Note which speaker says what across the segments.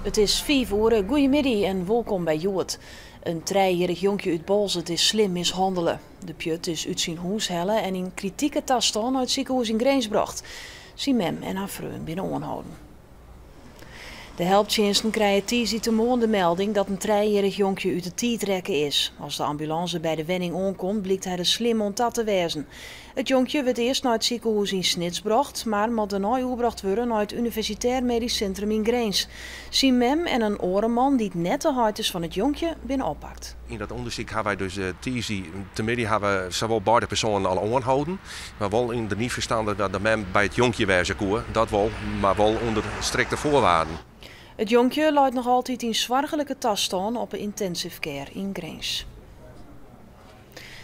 Speaker 1: It is fiif oere, goeiemiddei en wolkom by Hjoed. In trijejierrich jonkje út Boalsert is slim mishannele. De pjut is út syn hûs helle en yn kritike tastân nei it sikehûs yn Grins brocht. Syn mem en har freon binne oanholden. De helptsjinsten krije tiisdeitemoarn de melding dat in trijejierrich jonkje út de tiid rekke is. As de ambulânse by de wenning oankomt, blykt hy der slim oan ta te wêzen. It jonkje wurdt earst nei it sikehûs yn Snits brocht, mar moat dêrnei oerbrocht wurde nei it Universitêr Medysk Sintrum yn Grins. Syn mem en in oare man dy't net de heit is fan it jonkje, binne oppakt.
Speaker 2: Yn dat ûndersyk hawwe wy dus tiisdeitemiddei hawwe sawol beide persoanen al oanholden, mar wol yn de ferstande dat de mem by it jonkje wêze koe, dat wol, mar wol ûnder strikte foarwaarden.
Speaker 1: It jonkje leit noch altyd yn soarchlike tastân op 'e intensive care yn Grins.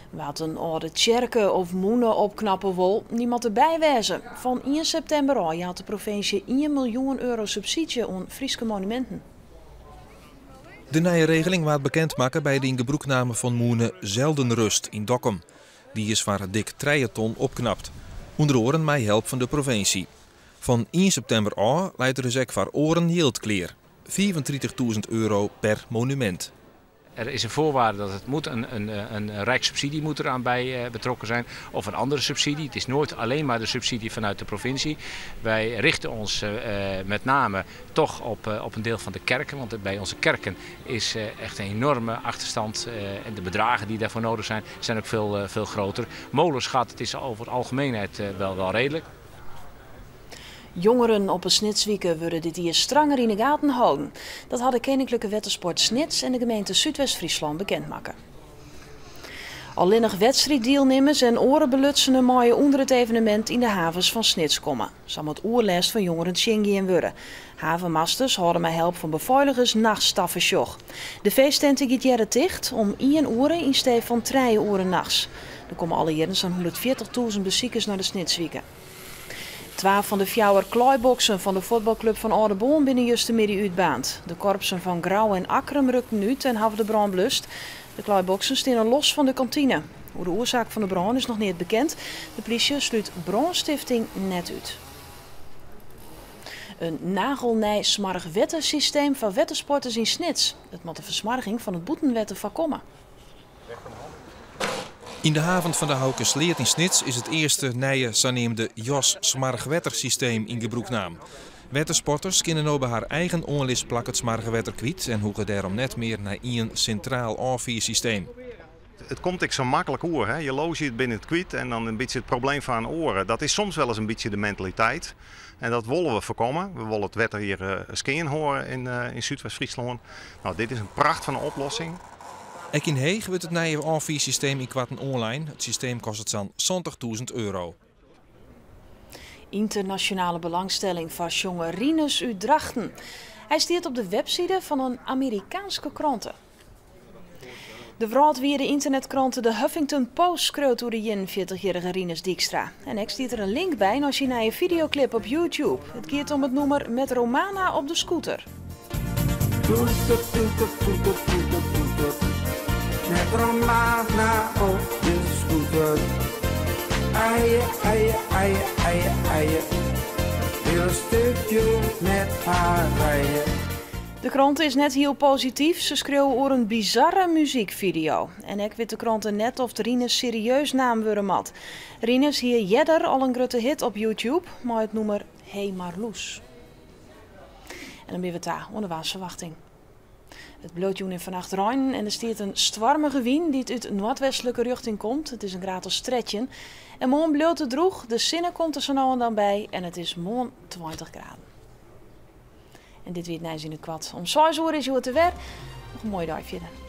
Speaker 1: Wa't in âlde tsjerke of mûne opknappe wol, dy moat derby wêze. Fan ien septimber ôf jout de provinsje ien miljoen euro subsydzje oan Fryske monuminten.
Speaker 3: De nije regeling waard bekend makke by de yngebrûkname fan mûne Zeldenrust yn Dokkum. Dy is foar dik trije ton opknapt, ûnder oaren mei help fan de provinsje. Fan ien septimber ôf leit der dus ek foar oaren jild klear, 35.000 euro per monumint.
Speaker 4: Er is een voorwaarde dat het moet een rijkssubsidie moet eraan bij betrokken zijn of een andere subsidie. Het is nooit alleen maar de subsidie vanuit de provincie. Wij richten ons met name toch op een deel van de kerken, want bij onze kerken is echt een enorme achterstand en de bedragen die daarvoor nodig zijn, zijn ook veel groter. Molens gaat, het is over het algemeenheid wel redelijk.
Speaker 1: Jongeren op 'e Snitswike wurde dit jier stranger yn 'e gaten holden. Dat ha de Keninklike Wettersport Snits en de gemeente Súdwest-Fryslân bekend makke. Allinnich wedstriiddielnimmers en oare belutsenen meie ûnder it evenemint yn de havens fan Snits komme. Sa moat oerlêst fan jongeren tsjingien wurde. Havenmasters hâlde mei help fan befeiligers nachts tafersjoch. De feesttinte giet earder ticht, om ien oere yn stee fan trije oere nachts. Der komme alle jierren sa'n 140.000 besikers nei de Snitswike. Twa fan de fjouwer klaaiboksen fan de fuotbalklup fan Aldeboarn binne justermiddei útbaarnd. De korpsen fan Grou en Akkrum rukten út en hawwe de brân blust. De klaaiboksen steane los fan de kantine. Oer de oarsaak fan de brân is noch neat bekend. De plysje slút brânstifting net út. In nagelnij smoarch wettersysteem foar wettersporters yn Snits. It moat de fersmoarging fan it bûtenwetter foarkomme.
Speaker 3: Yn de haven fan de Houkesleat yn Snits is it earste nije saneamde Jos smoarchwettersysteem yn gebrûk naam. Wettersporters kinne no by har eigen oanlisplak it smoarge wetter kwyt en hoege dêrom net mear nei ien sintraal ôffiersysteem.
Speaker 5: It komt ek sa maklik oer. Hè? Je loaze it binnen it kwyt en dan in bytsje it probleem fan in oare. Dat is soms wolris in bytsje de mentaliteit. En dat wolle we foarkomme. We wolle it wetter hjir skean hâlde yn Súdwest-Fryslân. Nou, dit is in pracht fan in oplossing.
Speaker 3: Ek yn Heech wurdt it nije ôffiersysteem ynkoarten oanlein. It systeem kostet sa'n 70.000 euro.
Speaker 1: Ynternasjonale belangstelling foar sjonger Rinus út Drachten. Hy stiet op de webside fan in Amerikaanske krante. De wrâldwide ynternetkrante The Huffington Post skriuwt oer de 41-jierrige Rinus Dijkstra. En ek stiet der in link by nei syn nije fideoklip op YouTube. It giet om it nûmer Met Romana op de scooter.
Speaker 6: Toeter, toeter, toeter, toeter, toeter. Met Romana op de scooter. Eie, eie, eie, eie, eie. Wil een stukje met haar rijden.
Speaker 1: De krante is net hiel posityf. Se skriuwe oer in bizarre muzykfideo. En ek wit de krante net oft Rinus serieus naam wurde moat. Rinus hie earder al in grutte hit op YouTube mei it nûmer Hey Marloes. En dan binne we ta oan de waarsferwachting. It bliuwt jûn en fannacht reinen en der stiet in stoarmige wyn dy't út noardwestlike rjochting komt. It is in graad as 13. En moarn bliuwt it drûch, de sinne komt der sa no en dan by en it is moarn 20 graden. En dit wie it nijs yn it koart. Om 6 oere is Hjoed der wer. Noch in moaie dei fierder.